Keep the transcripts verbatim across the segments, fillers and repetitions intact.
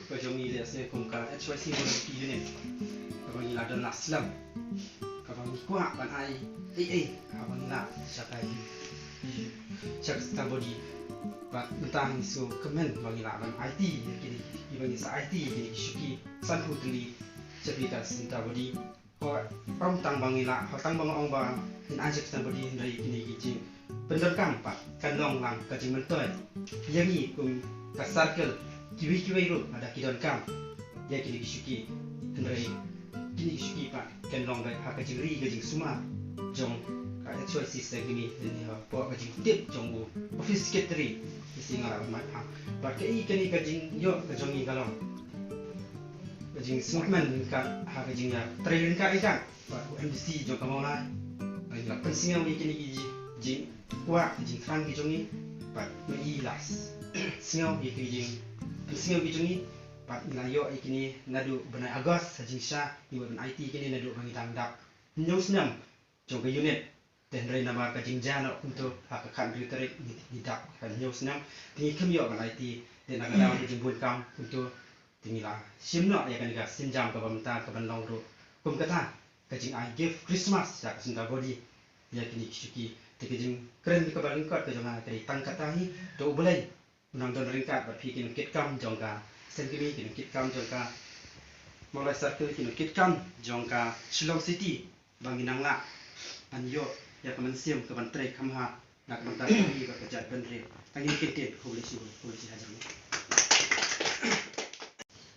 Ka jong ngi lehse kum ka H Y C Volunteer Unit, kaba ngi la don la slem, kaba ngi kwah ban ai ei ei haba ngi lah sha ka, sha ka Central Body. Bad mynta ngi sngewkmen ba ngi lah ban aiti ïa kine, ba ngi sa aiti ïa kine ki shuki sanphew tylli sha phi ka Central Body. Hooid, ym tang ba ngi lah, hooid, tang ba nga ong ba ngin ai sha ka Central Body, hynrei kine ki jingpyndonkam pat kan long lang ka jingmyntoi ïa ngi kum ka circle, kiwei kiwei ruh lada ki donkam ïa kine ki shuki, hynrei kine ki shuki pat kan long beit ha ka jingri ka jingsumar jong ka H Y C Sengkmie, hynrei hapoh ka jingtip jong u Office Secretary, i Singara Mai Phang. Bad kaei kane ka jingïoh ka jong ngi ka long ka jingsngewkmen ryngkat ha ka jingïatrei ryngkat ryngkat bad u M D C jong ka Mawlai. Ngi la pynsngew ïa kine ki jingkwah, ki jingthrang ki jong ngi, bad ngi la sngew ïa ki jingpynsngew ki jong ngi, bad ngi la ïoh ïa kine naduh bnai August ha jingshisha, ngi wan aiti ïa kine naduh ba ngi dang dap hynñiew snem jong ka unit. Te hynrei namar ka jingjia noh kumto, ha ka khathynriew tarik ngi, ngi dap ka hynñiew snem, te ngi khlem ïoh ban aiti, te na ka daw ka jingbun kam kumto, te ngi la shim noh ïa kane ka sienjam kaba mynta kaban long ruh kum kata ka jingai gift Christmas sha ka Central Body ïa kine ki shuki. Te ka jingkren kaba lyngkot ka jong nga ka dei tang kata hi, to U Blei un nang don ryngkat bad phi ki nongkitkam jong ka Sengkmie, ki nongkitkam jong ka Mawlai Circle, ki nongkitkam jong ka Shillong City, ba ngin nang lah ban ïoh ïa ka mynsiem kaban trei kham bha na ka bynta ka ri bad ka jaitbynriew. Tang ïa kine, khublei shibun, khublei shihajar nguh.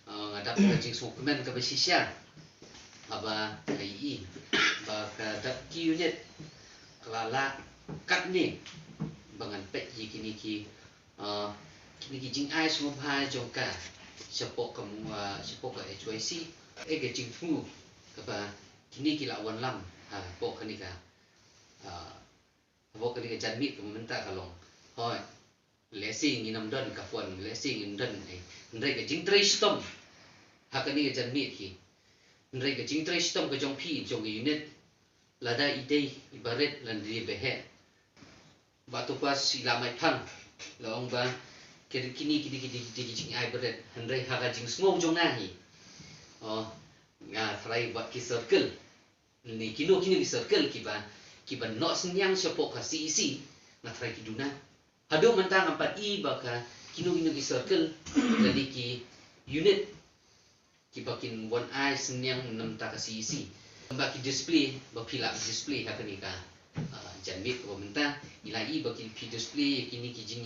Ah, nga dap ka jingsngewkmen kaba shisha haba nga ïohi ba ka dap ki unit ka la lah katne ba ngan peit ïa kine ki, ah, kine ki jingai sngewbha jong ka shapoh ka, ah, shapoh ka H Y C. Ei ka jingthmu kaba kine ki la wanlam hapoh kane ka, ah, hapoh kane ka janmiet kaba mynta ka long. Hooid, lehse ngin ym don ka phone, lehse ngin don ei, hynrei ka jingtrei shitom ha kane ka janmiet hi, hynrei ka jingtrei shitom ka jong phi jong ka unit, lada i dei i barit lane i baheh, Bah Topaz i la mai phang, la ong ba kine, kine, kine, kine ki jingai barit, hynrei ha ka jingsngew jong nga hi, oh, nga tharai bad ki circle, ne kino kino ki circle kiba, kiba noh synñiang shapoh ka C E C, nga tharai ki duna. Haduh mynta ngam pat i ba ka kino kino ki circle lane ki unit kiba kin wan ai synñiang na bynta ka C E C. Ba ki display, ba phi la display ha kane ka, ah, janmiet kaba mynta, i la i ba ki, phi display ïa kine ki jing,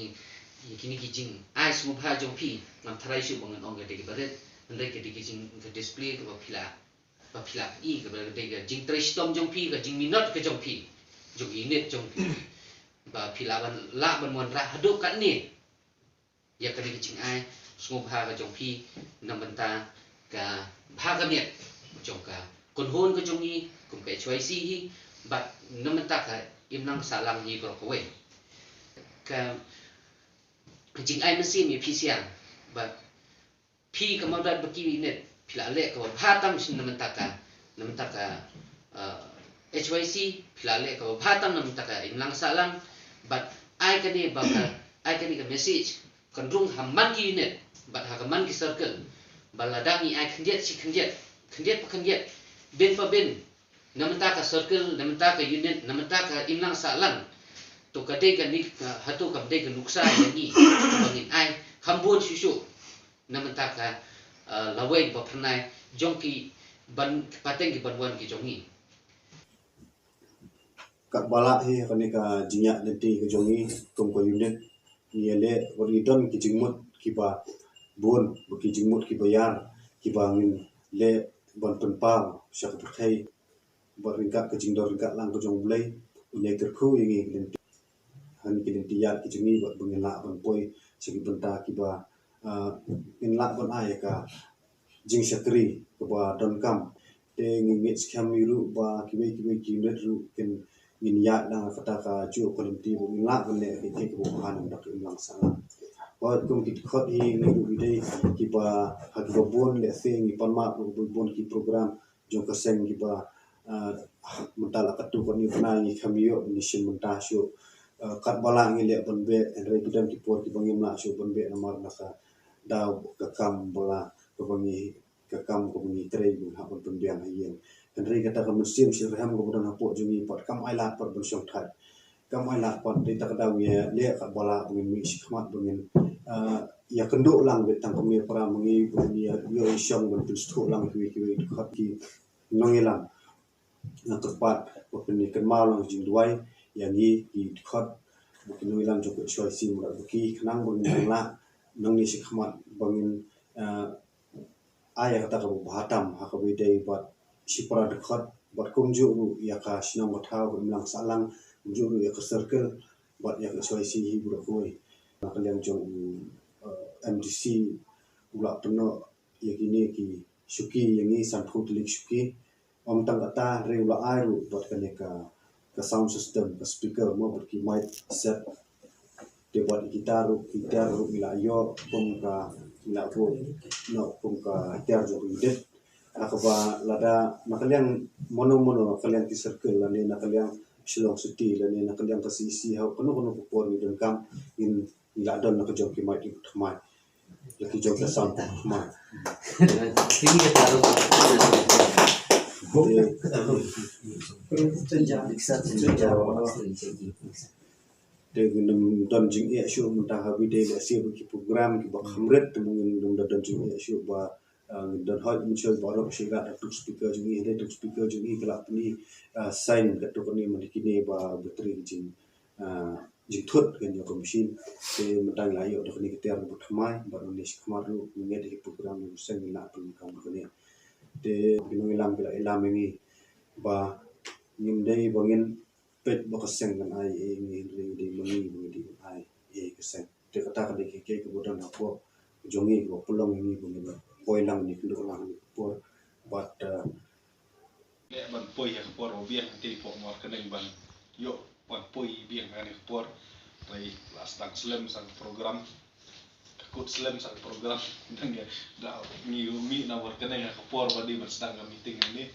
ïa kine ki jingai sngewbha jong phi. Ngam tharai shuh ba ngan ong ka dei kaba rit, hynrei ka dei ka jing, ka display kaba phi la, ba phi la i, kaba dei ka jingtrei shitom jong phi, ka jingminot ka jong phi, jong ka unit jong phi, ba phi la ban, lah ban wanrah haduh katne ïa kane ka jingai sngewbha ka jong phi na bynta ka bha ka miat jong ka kynhun ka jong ngi kum ka H Y C hi, bad na bynta ka imlang sahlang hi baroh kawei. Ka jingai mynsiem ïa phi sha, bad phi ka Mawdat Baki Unit, phi la leh kaba bha tam sha na bynta ka, na bynta ka, uh, H Y C, phi la leh kaba bha tam na bynta ka imlang sahlang, bad ai kane ba ka, ai kane ka message kan rung ha man ki unit bad ha ka man ki circle, ba lada ngi ai khyndiat shi khyndiat, khyndiat pa khyndiat, bin pa bin, na bynta ka circle, na bynta ka unit, na bynta ka imlang sahlang, to ka dei kane, hato kam dei ka nuksa ïa ngi ba ngin ai kham bun shuh shuh na bynta ka, uh, lawei ba phyrnai jong ki ban, pateng ki ban wan ki jong ngi. Katba lah hi kane ka jingïaid lynti ka jong ngi kum ka unit, ngi ïaleh bad ngi don ki jingmut kiba bun bad ki jingmut kiba ïar kiba ngin leh ban pynpaw sha ka pyrthei bad ryngkat ka jingdon ryngkat lang ka jong U Blei un ïai kyrkhu ïa ngi ki lynti, ha ki lynti ïaid ki jong ngi bad ba ngin lah ban poi sha ki bynta kiba, ah, ngin lah ban ai ka jingshakri kaba donkam. Te ngi ngeit skhem ïa ruh ba kiwei kiwei ki unit ruh kin, ngin ïaid lang kata ka juh ka lynti ba ngin lah ban leh ka, ka, kaba bha na bynta ka imlang sahlang. Hooid, kum ki dkhot hi ngi ruh ngi dei kiba, ha kiba bun lehse ngi pan map ruh bun ki program jong ka seng kiba, ah, mynta la katto katne bnai ngi khlem ïoh ngi shim mynta shuh. Ah, katba lah ngi leh ban beh, hynrei ki don ki por kiba ngim lah shuh ban beh namar na ka, daw ka kam ba la, kaba ngi, ka kam kaba ngi trei, ngi hap ban pynbiang ha ïing. Hynrei kata ka mynsiem shitrhem kaba don hapoh jong ngi pat kam ailad pat ban shongthait. Kam ailad pat, dei ta ka daw ngi leh katba lah ba ngin mih shakhmat ba ngin, ah, ïakynduh lang bad tang kumne para ma ngi, ba ngin ïa, ïa shong ban pynsngewthuh lang kiwei kiwei ki dkhot ki nongïalam. Nga kyrpad ba phin ïa kynmaw lang jingduwai ïa ngi ki dkhot bad ki nongïalam jong ka H Y C, mrad ba ki khnang ba ngin lah nangne shakhmat ba ngin, ah, ai ïa kata kaba bha tam ha kaba ïadei bad shipara dkhot, bad kumjuh ruh ïa ka shnong ka thaw, ka imlang sahlang, kumjuh ruh ïa ka circle bad ïa ka H Y C hi baroh kawei. Na ka liang jong u, eh, M D C u la pynnoh ïa kine ki shuki ïa ngi, sanphew tylli ki shuki. Ym tang kata, hynrei u la ai ruh bad kane ka, ka sound system, ka speaker mo, bad ki mic set. Te bad ki guitar ruh, ki guitar ruh ngi la ïoh kum ka, ngi la buh noh kum ka guitar jong ka unit. Ha kaba lada na ka liang mano mano, na ka liang ki circle lane na ka liang Shillong City lane na ka liang ka C E C, ha kano kano ka por ngi donkam, ngin, ngi la don na ka jong ki mic ki thymmai. Ïa ki jong ka sound thymmai. Kini ka taruh. Te ngin ym don jingeh shuh mynta ha kaba ïadei lehse bad ki program kiba kham rit, te ngin ym don jingeh shuh ba, ah, ngin don hoi mynshuwa baroh shi lad ha tu speaker jong ngi, ha tu speaker jong ngi ka la pyni, ah, sign katto katne mynta kine ba battery jing, ah, jingthut ngan ïoh ka machine. Te mynta ngi la ïoh da kane ka tiar kaba thymmai, bad nangne shakhmat ruh ngi ngeit ïa ki program ngi seng ngi la pyndonkam da kane. Te ki nongïalam ki la ïalam ïa ngi ba ngim dei ba ngin peit ba ka seng kan ai ïa ngi, hynrei dei ma ngi ba ngi dei ban ai ïa ka seng. Te kata ka dei ka, ka, kaba don hapoh jong ngi, kaba pynlong ïa ngi ba ngin poi lang ne kynduh lang ha kane ka por. Bad, eh, leh ban poi ha ka por ba biang, te pok mor kane ban ïoh ban poi biang ha kane ka por. Hynrei la sdang slem sa ka program, ka kut slem sa ka program. Dang ïa, da ngi mih na mor kane ha ka por ba dei ban sdang ka meeting ne.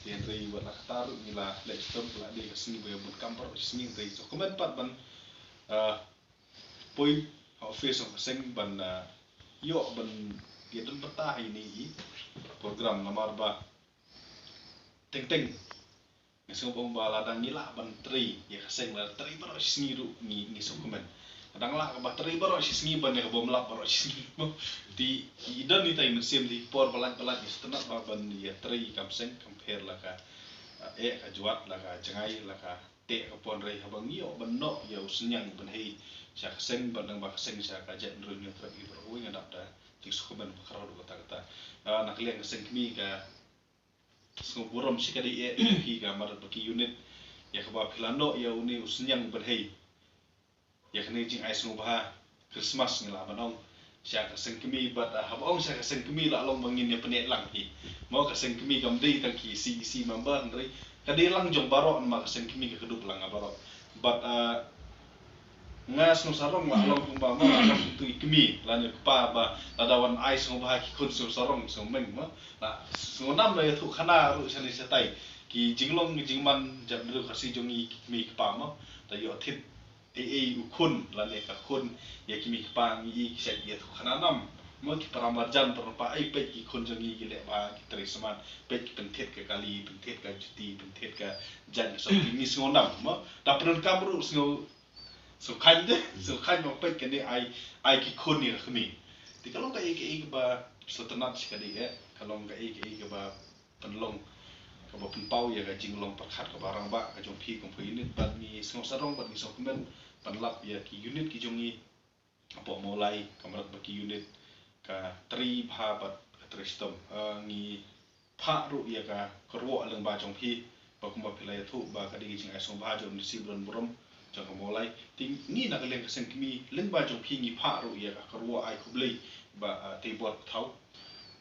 Te hynrei wat la kata ruh ngi la leh shitom, la dei ka sngi ba ïa bun kam baroh shi sngi, hynrei sngewkmen pat ban, ah, poi ha office jong ka seng ban, ah, ïoh ban ïa don bynta ha ine i program, namar ba teng teng nga sngew ba lada ngi lah ban trei ïa ka seng, la trei baroh shi sngi ruh ngi, ngi sngewkmen. Lada nga lah kaba trei baroh shi sngi ban ïa ka bym lap baroh shi sngi. Te i don ita i mynsiem, te por ba lait ba lait ngi sngewtynnat ba ban ïa trei kam seng, kam pher la ka, ah, eh ka jwat, la ka jngai, la ka teh ka por, hynrei haba ngi ïoh ban noh ïa u synñiang ban hei sha ka seng, ban dang ba ka seng sha ka jaitbynriew Hynñiewtrep, i baroh kawei nga dap da jingsngewkmen ba khraw ruh kata kata. Ah, na ka liang ka seng kmie ka sngewburom shikatdei eh ïa phi ka mrad bad ki unit ïa kaba phi la noh ïa une u synñiang ban hei ïa kane jingai sngewbha Christmas, ngi lah ban ong sha ka seng kmie. Bad, ah, haba ong sha ka seng kmie la long ba ngin ïa pyneh lang hi. Mo, ka seng kmie kam dei tang ki C E C member, hynrei ka dei lang jong baroh, namar ka seng kmie ka kdup lang ha baroh. Bad, ah, nga sngewsarong la long kumba mo, la long tu i kmie lane kpa ba lada wan ai sngewbha ki khun sngewsarong sngewmeng mo. La sngewnam la ïathuh khana ruh shane shatai ki jinglong ki jingman jaitbynriew Khasi jong ngi ki kmie ki kpa mo. Ta ïoh thied ei ei u khun lane ka khun ïa ki kmie ki kpa, ngi i ki shait ïathuh khana nam. Mo, ki para marjan para pa, ei peit ki khun jong ngi ki leh bha, ki trei smat, peit ki pynthied ka kali, pynthied ka juti, pynthied ka jaiñ ka sopti, ngi sngewnam mo. Da pyndonkam ruh sngew, sngew khaiñ de, sngew khaiñ mo, peit kane ai, ai ki khun ïa ka kmie. Te ka long kaei kaei kaba sngewtynnat shikatdei eh, ka long kaei kaei kaba pynlong, kaba pynpaw ïa ka jinglong pyrkhat kaba rangbah ka jong phi kum ka unit. Bad ngi sngewsarong bad ngi sngewkmen ban lap ïa ki unit ki jong ngi hapoh Mawlai, ka mrad bad ki unit ka trei bha bad ka trei shitom. Ah, ngi phah ruh ïa ka kyrwoh lyngba jong phi, ba kumba phi la ïathuh ba ka dei ka jingai sngewbha jong u M D C ba don burom jong ka Mawlai. Te ngi na ka liang ka seng kmie lyngba jong phi ngi phah ruh ïa ka kyrwoh ai khublei ba, ah, Teibor Pathaw,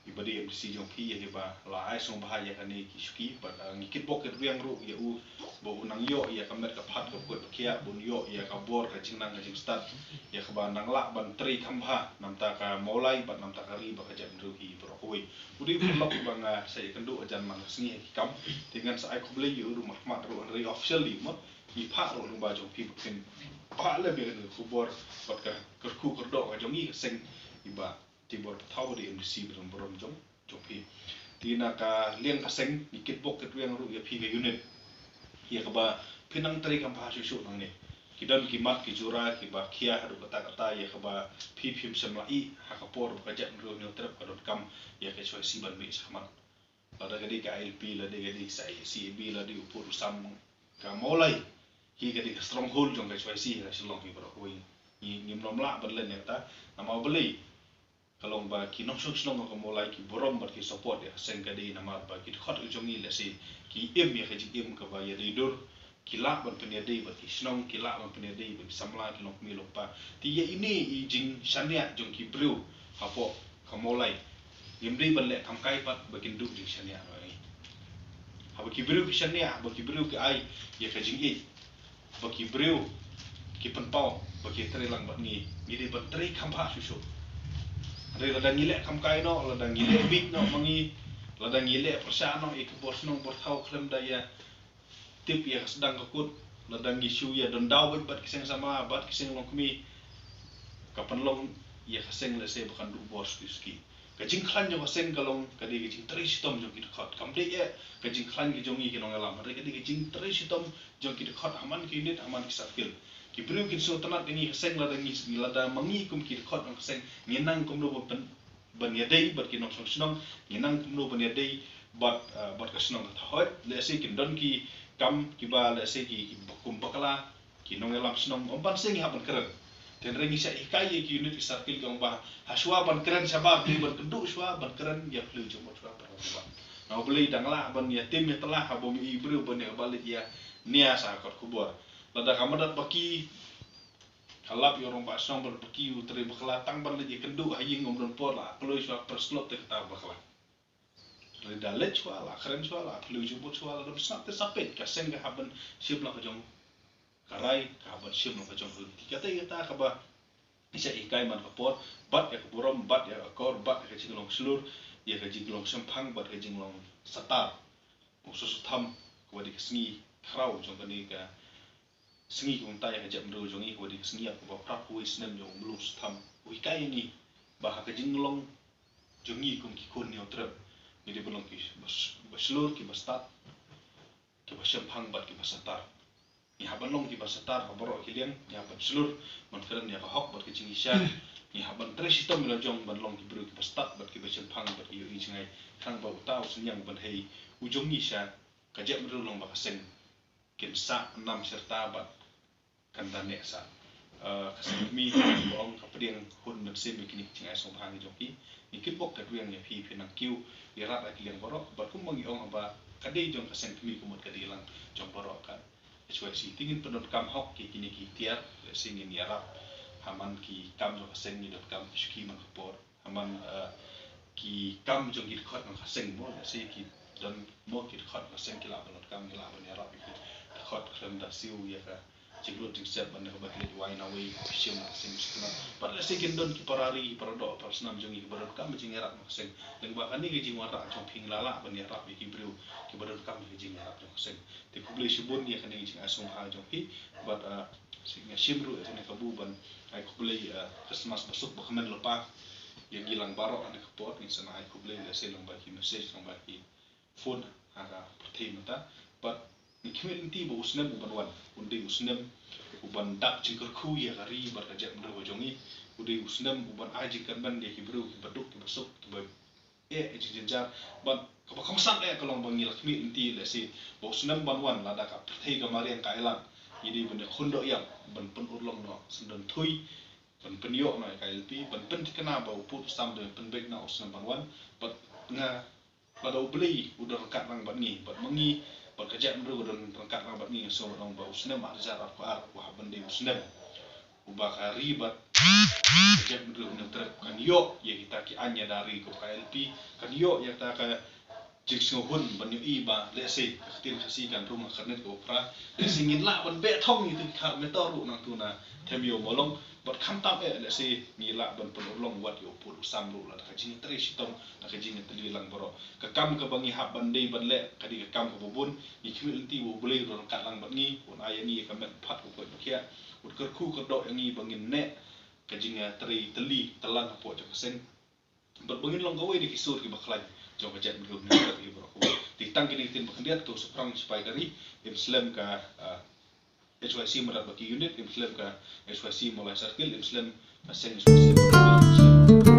i ba dei M D C jong phi, ïa hi ba la ai sngewbha ïa kane ki shuki, bad, ah, ngi kitbok kitrwiang ruh ïa u ba u nang ïoh ïa ka met ka phad ka put ka khiah, ba un ïoh ïa ka bor ka jingnang ka jingstad, ïa kaba nang lah ban trei kham bha na bynta ka Mawlai bad na bynta ka ri bad ka jaitbynriew hi baroh kawei. U dei u paralok ba nga sa ïakynduh hajan man ka sngi ha ki kam, te ngan sa ai khublei ïa u ruh markhmat ruh, hynrei officially mo, ngi phah ruh lyngba jong phi ba phin phah lem ïa kane ka khubor bad ka kyrkhu kyrdoh ka jong ngi ka seng, i ba Te bor pathaw ba dei M D C ba don burom jong jong phi. Te na ka liang ka seng ngi kitbok kitrwiang ruh ïa phi ka unit ïa kaba phi nang trei kham bha shuh shuh nangne. Ki don ki mat ki jura kiba khia haduh katta katta ïa kaba phi phim shym la ïohi ha ka por ba ka jaitbynriew Hynñiewtrep ka donkam ïa ka H Y C ban mih shakhmat. Lada ka dei ka I L P, lada ka dei ka C A B, lada u pud u sam ka Mawlai, hi ka dei ka stronghold jong ka H Y C ha Shillong hi baroh kawei. Ngi ngim nym lah ban len ïa kata. Namar balei? Ka long ba ki nongshong shnong ka Mawlai ki burom bad ki support ïa ka seng ka dei namar ba ki dkhot ka jong ngi lehse ki im ïa ka jingim kaba ïadei dur, ki lah ban pynïadei bad ki shnong, ki lah ban pynïadei bad ki samla, ki longkmie longkpa. Te ïa ine i jingshaniah jong ki briew hapoh ka Mawlai ngim dei ban leh kamkai pat ba kin duh jingshaniah noh ïa ngi. Haba ki briew ki shaniah, haba ki briew ki ai ïa ka jingïeit, ba ki briew ki pynpaw ba ki trei lang bad ngi, ngi dei ban trei kham bha shuh shuh. Hynrei lada ngi leh kamkai noh, lada ngi leh bieit noh ma ngi, lada ngi leh pyrshah noh ïa ki bor shnong bor thaw khlem da ïa tip ïa ka sdang ka kut, lada ngi shu ïa don daw beit bad ki seng samla bad ki seng longkmie, ka pynlong ïa ka seng lehse ba kan duh bor suki suki. Ka jingkhlaiñ jong ka seng ka long ka dei ka jingtrei shitom jong ki dkhot, kam dei eh ka jingkhlaiñ ka jong ngi ki nongïalam, hynrei ka dei ka jingtrei shitom jong ki dkhot ha man ki unit, ha man ki circle. Ki briew kin sngewtynnat ïa ngi ka seng lada ngi, lada ma ngi kum ki dkhot jong ka seng ngi nang kumno ban pyn, ban ïadei bad ki nongshong shnong, ngi nang kumno ban ïadei bad, eh, bad ka shnong ka thaw. Hooid, lehse kin don ki kam kiba lehse ki, ki kum bakla, ki nongïalam shnong, ym ban seng ïa ban kren. Te hynrei ngi sa hikai ïa ki unit ki circle ki ong ba ha shuwa ban kren shabar, dei ban kynduh shuwa ban kren ïa phylliew jingmut shuwa ban ong ba. Namar balei dang lah ban ïa tim ïa tlah haba ym i briew ban ïa ba leit ïa nia sha kot khubor. Lada ka madat ba ki ka lap ïa u rangbah shnong bad ba ki u trei bakla tang ban leit ïa kynduh ha ïing ym don por la kloi shuwa pyrslop te kata bakla. Hynrei da leit shuwa la kren shuwa la phylliew jingmut shuwa la don sngap te sa peit ka seng ka hap ban shim la ka jong ka rai, ka hap ban shim la ka jong ka lynti. Kata ïa kata kaba ngi sa hikai man ka por, bad ïa ka burom, bad ïa ka akor, bad ïa ka jinglong shlur, ïa ka jinglong shemphang, bad ka jinglong satar. U Soso Tham, kaba dei ka sngi khraw jong kane ka sngi kumta ïa ka jaitbynriew jong ngi, kaba dei ka sngi ïap kaba phra phew wei snem jong u Mlu Soso Tham, u hikai ïa ngi ba ha ka jinglong jong ngi kum ki khun Hynñiewtrep, ngi dei ban long kiba shlur, kiba stad, kiba shemphang bad kiba satar. Ngi hap ban long kiba satar ha baroh ki liang, ngi hap ban shlur ban kren ïa ka hok bad ka jingshisha. Ngi hap ban trei shitom ïa la jong ban long ki briew kiba stad bad kiba shemphang bad ki ïohi jngai. Khnang ba uta u synñiang ban hei u jong ngi sha ka jaitbynriew lyngba ka seng kin sah nam syrta bad kan da neh sah. Eh, ka seng kmie ka ong ka pdiang hun mynsiem ïa kine ki jingai sngewbha ngi jong ki. Ngi kitbok kitrwiang ïa phi, phi nang kiew ïarap ïa ki liang baroh bad kumba ngi ong ba ka dei jong ka seng kmie ka mut ka dei lang jong baroh ka H Y C. Te ngin pyndonkam hok ïa kine ki tiar, lehse ngin ïarap ha man ki kam jong ka seng, ngi donkam ki shuki man ka por. Ha man, eh, ki kam jong ki dkhot jong ka seng mo, lehse ki don mo ki dkhot jong ka seng ki lah ban donkam, ki lah ban ïarap ïa ki dkhot khlem da siew ïa ka jinglut jingsep ban ïa kaba ki leit wai na wei, ki shim na ka seng sukna. Bad lehse kin don ki para ri, ki para doh, para snam jong ngi kiba donkam jingïarap jong ka seng. Lyngba kane ka jingwanrah jong phi ngi la lah ban ïarap ïa ki briew kiba donkam ïa ka jingïarap jong ka seng. Te khublei shibun ïa kane ka jingai sngewbha jong phi. Bad, ah, nga shim ruh ïa kane ka bu ban ai khublei, ah, Christmas basuk bakmen lypa ïa ngi lang baroh ha kane ka por. Ngin sa nang ai khublei lehse lyngba ki message, lyngba ki phone ha ka pyrthei mynta. Bad ngi khmih lynti ba u snem u ban wan un dei u snem u ban dak jingkyrkhu ïa ka ri bad ka jaitbynriew ka jong ngi. U dei u snem u ban ai jingkyrmen ïa ki briew kiba duk kiba suk kiba eh jynjar. Bad kaba kongsan eh ka long ba ngi la khmih lynti lehse ba u snem ban wan lada ka pyrthei ka mariang ka ailad, ngi dei ban ïakhun doh ïap ban pynurlong noh syndon thui, ban pynïoh noh ïa ka I L P, ban pynthikna ba u pud u sam dei ban pynbeit noh u snem ban wan. Bad nga, lada U Blei u don ryngkat lang bad ngi bad ma ngi bad ka jaitbynriew ka don ryngkat lang bad ngi, nga sngew ban ong ba u snem ar hajar arphew ar u hap ban dei u snem uba ka ri bad ka jaitbynriew Hynñiewtrep kan ïoh ïa kita ki aiñ ïada ri kum ka I L P, kan ïoh ïa kita ka jingsngewhun ban ïohi ba lehse ka ktien Khasi kan rung ha ka kyrnit kaba phra. Lehse ngin lah ban beh thong ïa kita ki khar metor ruh nangtu na them ïew mawlong. Bad khamtam eh lehse ngi lah ban pynurlong wat ïa u pud u sam ruh lada ka jingtrei shitom, lada ka jingtylli lang baroh. Ka kam kaba ngi hap ban dei ban leh ka dei ka kam kaba bun. Ngi khmih lynti ba U Blei un ryngkat lang bad ngi, un ai ïa ngi ïa ka met ba phat, ka koit ba khiah, un kyrkhu kyrdoh ïa ngi ba ngin neh ka jingtrei tylli tyllong hapoh jong ka seng. Bad ba ngin long kawei na ki sur kiba khlaiñ jong ka jaitbynriew, ngin ïa ki baroh kawei. Te tang kine ki ktien ba khyndiat, to shaphrang shipai ka ri, im slem ka, ah, H Y C Madatbaki unit, im slem ka H Y C Mawlai Circle, im slem ka seng H Y C Mawlai Circle.